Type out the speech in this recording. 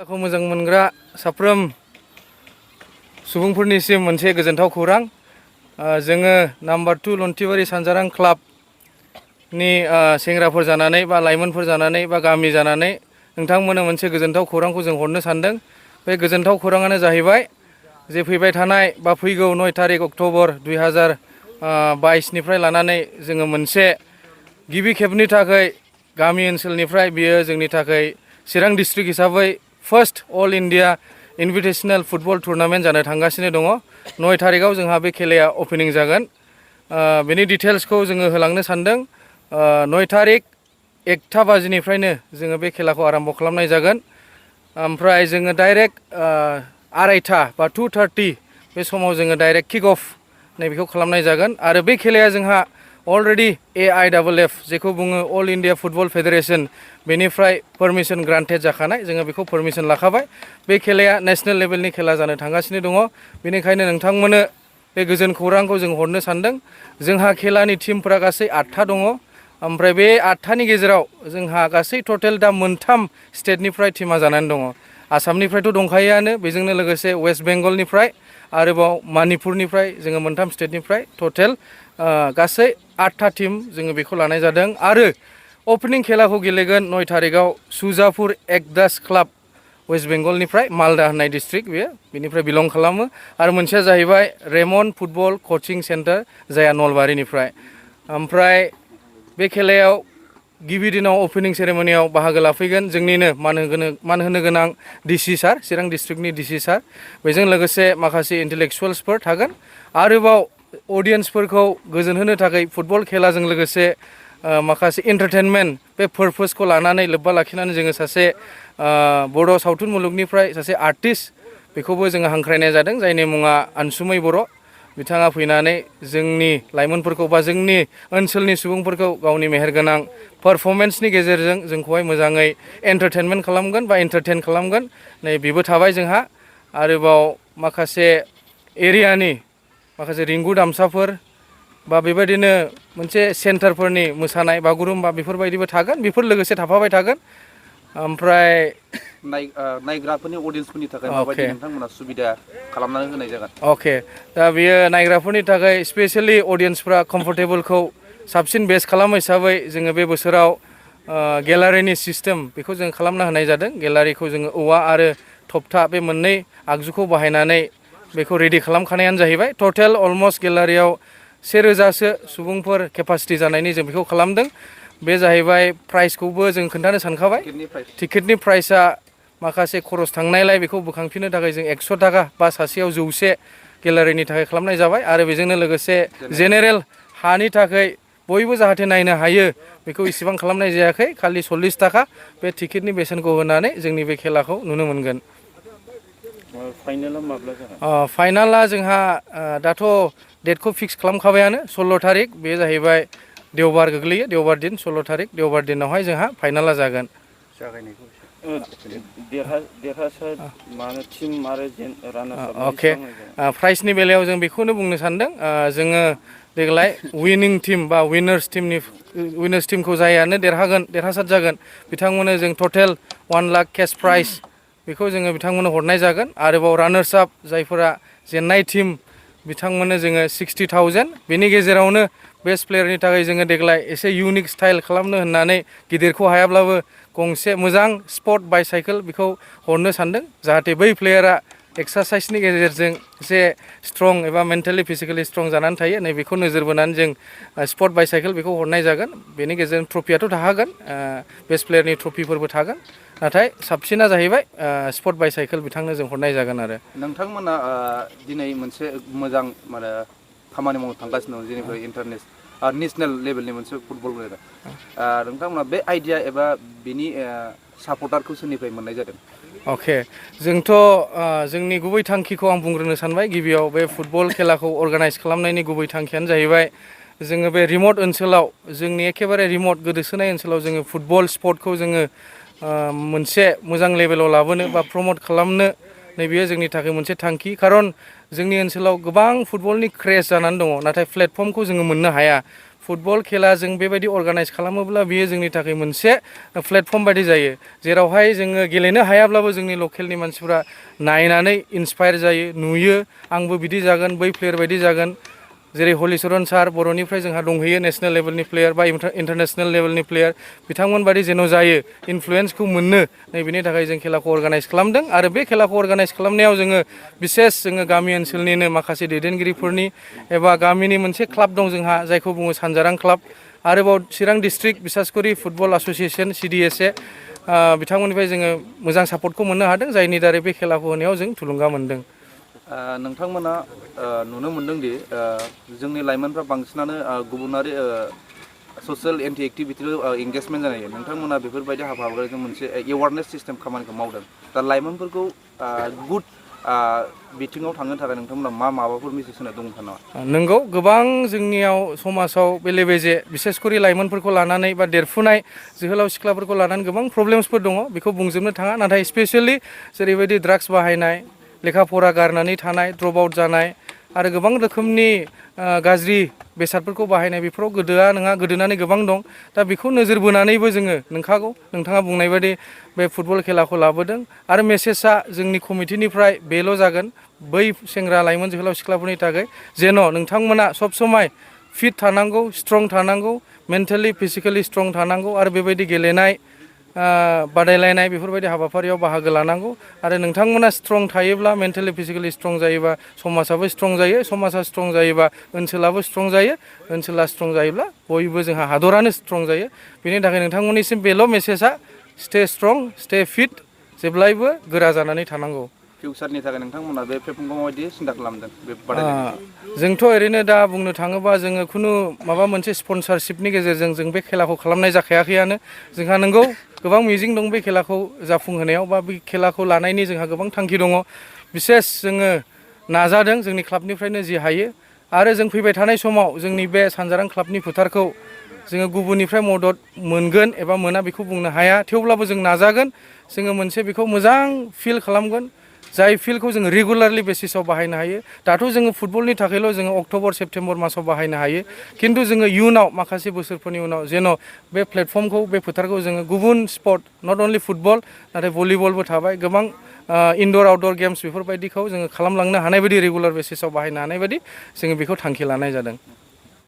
खेलाखौ मोजां मोनग्रा साफ्रोम सुबुंफोरनिसिम मोनसे गोजोनथाव खौरां जोङो नाम्बार 2 लन्थिबारि सानजारां क्लाबनि सेंग्राफोर जानानै बा लाइमोनफोर जानानै बा गामि जानानै नोंथांमोननो मोनसे गोजोनथाव खौरांखौ जों हरनो सानदों। बे गोजोनथाव खौराङानो जाहैबाय जे फैबाय थानाय बा फैगौ 9 तारिख अक्ट'बर 2022निफ्राय लानानै जोङो मोनसे गिबि खेबनि थाखाय गामि ओनसोलनिफ्राय बियो जोंनि थाखाय चिरां डिस्ट्रिक्ट हिसाबै first all India invitational football tournament जानो थांगासिनो दङ। 9 तारिखआव जोंहा बे खेलाया अपेनिं जागोन। बेनि डिटेल्सखौ जोङो होलांनो सानदों। 9 तारिख 1टा बाजिनिफ्रायनो जोङो बे खेलाखौ आराम्भ खालामनाय जागोन। ओमफ्राय जोङो डाइरेक्ट 2:30 बा 2:30 बे समाव जोङो डाइरेक्ट किक अफ नैबेखौ खालामनाय जागोन। आरो बे खेलाया जोंहा अलरेडि AIFF जेखौ बुङो अल इन्डिया फुटबल फेडारेसन बेनिफ्राय पारमिसन ग्रान्टेड जाखानाय, जोङो बेखौ पारमिसन लाखाबाय। बे खेलाया नेसनेल लेभेलनि खेला जानो थांगासिनो दङ। बेनिखायनो नोंथांमोननो बे गोजोन खौरांखौ जों हरनो सानदों। जोंहा खेलानि टिमफोरा गासै 8था दङ। ओमफ्राय बे 8थानि गेजेराव जोंहा गासै टटेल दा 3 स्टेटनिफ्राय टिमा जानानै दङ। आसामनिफ्रायथ' दंखायोआनो, बेजोंनो लोगोसे वेस्ट बेंगलनिफ्राय आरोबाव मणिपुरनिफ्राय जोङो 3 स्टेटनिफ्राय टटेल गासै 8था टिम जोङो बेखौ लानाय जादों। आरो अपेनिं खेलाखौ गेलेगोन 9 तारिखआव सुजापुर एकदास क्लाब वेस्ट बेंगलनिफ्राय, मालदा होननाय डिस्ट्रिक्ट बेनिफ्राय बिलं खालामो। आरो मोनसेया जाहैबाय रेमन फुटबल कचिं सेन्टार जायहा नलबारिनिफ्राय। ओमफ्राय बे खेलायाव गिबि दिनाव अपेनिं सेरेमनियाव बाहागो लाफैगोन जोंनिनो मान होनो गोनां डिसि सार, चिरां डिस्ट्रिक्टनि डिसि सार। बेजों लोगोसे माखासे इन्टेलेक्सुवेल्सफोर थागोन। आरोबाव अडियेन्सफोरखौ गोजोन होनो थाखाय फुटबल खेलाजों लोगोसे माखासे एन्टारटेनमेन्ट बे पारपसखौ लानानै लोब्बा लाखिनानै जोङो सासे बर' सावथुन मुलुगनिफ्राय सासे आर्टिस्ट बेखौबो जोङो हांख्रायनाय जादों, जायनि मुङा अनसुमै बर'। बिथाङा फैनानै जोंनि लाइमोनफोरखौ बा जोंनि ओनसोलनि सुबुंफोरखौ गावनि मेहेरगोनां पारफरमेन्सनि गेजेरजों जोंखौहाय मोजाङै एन्टारटेनमेन्ट खालामगोन बा एन्टारटेन खालामगोन। नै बेबो थाबाय जोंहा। आरोबाव माखासे एरियानि माखासे रिंगु दामसाफोर बा बेबायदिनो मोनसे सेन्टारफोरनि मोसानाय बागुरुम्बा बेफोरबायदिबो थागोन। बेफोर लोगोसे थाफाबाय थागोन। ओमफ्राय नायग्राफोरनि अडियेन्सफोरनि थाखाय माबायदि नोंथांमोना सुबिदा खालामनानै होनाय जागोन? अके, दा बेयो नायग्राफोरनि थाखाय स्पेसियेलि अडियेन्सफ्रा कम्फर्टेबलखौ साबसिन बेस्ट खालामो हिसाबै जोङो बे बोसोराव गेलारिनि सिस्टेम बेखौ जों खालामना होनाय जादों। गेलारिखौ जोङो औवा आरो थप्था बे मोननै आगजुखौ बाहायनानै बेखौ रेडि खालामखानायानो जाहैबाय। टटेल अलमस्ट गेलारियाव 1000सो सुबुंफोर केपासिटि जानायनि जों बेखौ खालामदों। बे जाहैबाय प्राइसखौबो जों खोन्थानो सानखाबाय। टिकेटनि प्राइसा माखासे खरस थांनायलाय बेखौ बोखांफिननो थाखाय जों 100 थाखा बा सासेयाव 100 गेलारिनि थाखाय खालामनाय जाबाय। आरो बेजोंनो लोगोसे जेनेरेल हानि थाखाय बयबो जाहाथे नायनो हायो बेखौ इसेबां खालामनाय जायाखै। खालि 40 थाखा बे टिकेटनि बेसेनखौ होनानै जोंनि बे खेलाखौ नुनो मोनगोन। फाइनाला माब्ला जागोन? फाइनाला जोंहा दाथ' डेटखौ फिक्स खालामखाबायानो 16 तारिख। बे जाहैबाय देवबार गोग्लैयो, देवबार दिन 16 तारिख। देवबार दिनावहाय जोंहा फाइनाला जागोन। देरहासार टिम आरो रानार्स आप अके, प्राइजनि बेलायाव जों बेखौनो बुंनो सानदों। जोङो देग्लाय विनिं टिम बा विनार्स टिमखौ जायानो देरहासार जागोन बिथांमोननो जों टटेल 1 लाख केस प्राइज बेखौ जोङो बिथांमोननो हरनाय जागोन। आरोबाव रानार्स आप जायफोरा जेननाय टिम बिथांमोननो जोङो 60,000। बेनि गेजेरावनो बेस्ट प्लेयारनि थाखाय जोङो देग्लाय एसे इउनिक स्टाइल खालामनो होननानै गिदिरखौ हायाब्लाबो गंसे मोजां स्पर्ट बाइसाइकेल बेखौ हरनो सानदों, जाहाथे बै प्लेयारा एक्सारसाइसनि गेजेरजों एसे स्ट्रं एबा मेन्टेलि फिजिकेलि स्ट्रं जानानै थायो। नै बेखौ नोजोर बोनानै जों स्पर्ट बाइसाइकेल बेखौ हरनाय जागोन। बेनि गेजेरजों ट्रफियाथ' थाखागोन, बेस्ट प्लेयारनि ट्रफिफोरबो थागोन। नाथाय साबसिना जाहैबाय स्पर्ट बाइसाइकेल बिथांनो जों हरनाय जागोन। आरो नोंथांमोना दिनै मोनसे मोजां खामानि मावनो थांगासिनो दं, जेनेबा नेसनेल लेभेलनि मोनसे फुटबल गेलेनाय। नोंथांमोना बे आइडिया एबा बिनि सापर्टारखौ सोरनिफ्राय मोननाय जादों? अके, जोंथ' जोंनि गुबै थांखिखौ आं बुंग्रोनो सानबाय। गिबियाव बे फुटबल खेलाखौ अर्गानाइज खालामनायनि गुबै थांखियानो जाहैबाय जोङो बे रिमट ओनसोलाव, जोंनि एखेबारे रिमट गोदोसोनाय ओनसोलाव जोङो फुटबल स्पर्टखौ जोङो मोनसे मोजां लेभेलाव लाबोनो बा प्रमट खालामनो, नैबेयो जोंनि थाखाय मोनसे थांखि। खारन जोंनि ओनसोलाव गोबां फुटबलनि क्रेज जानानै दङ, नाथाय प्लेटफर्मखौ जोङो मोननो हाया। फुटबल खेला जों बेबायदि अर्गानाइज खालामोब्ला बियो जोंनि थाखाय मोनसे प्लेटफर्म बायदि जायो जेरावहाय जोङो गेलेनो हायाब्लाबो जोंनि लकेलनि मानसिफ्रा नायनानै इन्सपायार जायो नुयो आंबो बिदि जागोन बै प्लेयार बायदि जागोन जेरै हलिचरन सार बर'निफ्राय जोंहा दंहैयो नेसनेल लेभेलनि प्लेयार बा इन्टारनेसनेल लेभेलनि प्लेयार बिथांमोन बादि जेन' जायो इनफ्लुयेन्सखौ मोननो नैबेनि थाखाय जों खेलाखौ अर्गानाइज खालामदों आरो बे खेलाखौ अर्गानाइज खालामनायाव जोङो बिसेस जोङो गामि ओनसोलनिनो माखासे दैदेनगिरिफोरनि एबा गामिनि मोनसे क्लाब दं जोंहा जायखौ बुङो सानजारां क्लाब आरोबाव चिरां डिस्ट्रिक्ट बिसासकरि फुटबल एस'सियेसन CDSA बिथांमोननिफ्राय जोङो मोजां सापर्टखौ मोननो हादों जायनि दारै बे खेलाखौ होनायाव जों थुलुंगा मोनदों नोंथांमोना नुनो मोनदोंदि जोंनि लाइमोनफ्रा बांसिनानो गुबुनारि ससियेल एन्टि एक्टिभिटियाव एंगेजमेन्ट जानाय नोंथांमोना बेफोरबायदि हाबाफारिजों मोनसे एवारनेस सिस्टेम खामानिखौ मावदों दा लाइमोनफोरखौ गुड बिथिङाव थांनो थाखाय नोंथांमोना माबाफोर मेसेज होनो दं नामा नंगौ गोबां जोंनियाव समाजाव बेले बेजे बिसेसकरि लाइमोनफोरखौ लानानै बा देरफुनाय जोहोलाव सिख्लाफोरखौ लानानै गोबां प्रब्लेम्सफोर दङ बेखौ बुंजोबनो थाङा नाथाय स्पेसियेलि जेरैबायदि ड्राग्स बाहायनाय लेखा फरा गारनानै थानाय ड्रप आउट जानाय आरो गोबां रोखोमनि गाज्रि बेसादफोरखौ बाहायनाय बेफोराव गोदोनानै गोबां दं दा बेखौ नोजोर बोनानैबो जोङो नंखागौ नोंथाङा बुंनाय बायदि बे फुटबल खेलाखौ लाबोदों आरो मेसेजआ जोंनि कमिटिनिफ्राय बेल' जागोन बै सेंग्रा लाइमोन जोहोलाव सिख्लाफोरनि थाखाय जेन' नोंथांमोना सब समाय फिट थानांगौ स्ट्रं थानांगौ मेन्टेलि फिजिकेलि स्ट्रं थानांगौ आरो बेबायदि गेलेनाय बादायलायनाय बेफोरबायदि हाबाफारियाव बाहागो लानांगौ आरो नोंथांमोना स्ट्रं थायोब्ला मेन्टेलि फिजिकेलि स्ट्रं जायोबा समाजाबो स्ट्रं जायो समाजा स्ट्रं जायोबा ओनसोलाबो स्ट्रं जायो ओनसोला स्ट्रं जायोब्ला बयबो जोंहा हादरानो स्ट्रं जायो बेनि थाखाय नोंथांमोननिसिम बेल' मेसेजआ स्टे स्ट्रं स्टे फिट जेब्लायबो गोरा जानानै थानांगौ फिउचारनि थाखाय नोंथांमोना बे प्लेटफर्मखौ माबायदि सिन्था खालामदों बे बादायलायनायखौ जोंथ' ओरैनो दा बुंनो थाङोबा जोङो खुनु माबा मोनसे स्पन्सारशिपनि गेजेरजों जों बे खेलाखौ खालामनाय जाखायाखैयानो जोंहा नंगौ गोबां मिजिं दं बे खेलाखौ जाफुंहोनायाव बा बे खेलाखौ लानायनि जोंहा गोबां थांखि दङ बिसेस जोङो नाजादों जोंनि क्लाबनिफ्रायनो जि हायो आरो जों फैबाय थानाय समाव जोंनि बे सानजारां क्लाबनि फोथारखौ जोङो गुबुननिफ्राय मदद मोनगोन एबा मोना बेखौ बुंनो हाया थेवब्लाबो जों नाजागोन जोङो मोनसे बेखौ मोजां फिल खालामगोन जाय फिल्डखौ जोङो रेगुलारलि बेसिसाव बाहायनो हायो दाथ' जोङो फुटबलनि थाखायल' जोङो अक्ट'बर सेप्तेम्बर मासाव बाहायनो हायो खिन्थु जोङो इयुनाव माखासे बोसोरफोरनि उनाव जेन' बे प्लेटफर्मखौ बे फोथारखौ जोङो गुबुन स्पर्ट नट अनलि फुटबल नाथाय भलिबलबो थाबाय गोबां इनडर आउटडर गेम्स बेफोरबायदिखौ जोङो खालामलांनो हानाय बायदि रेगुलार बेसिसाव बाहायनो हानाय बायदि जोङो बेखौ थांखि लानाय जादों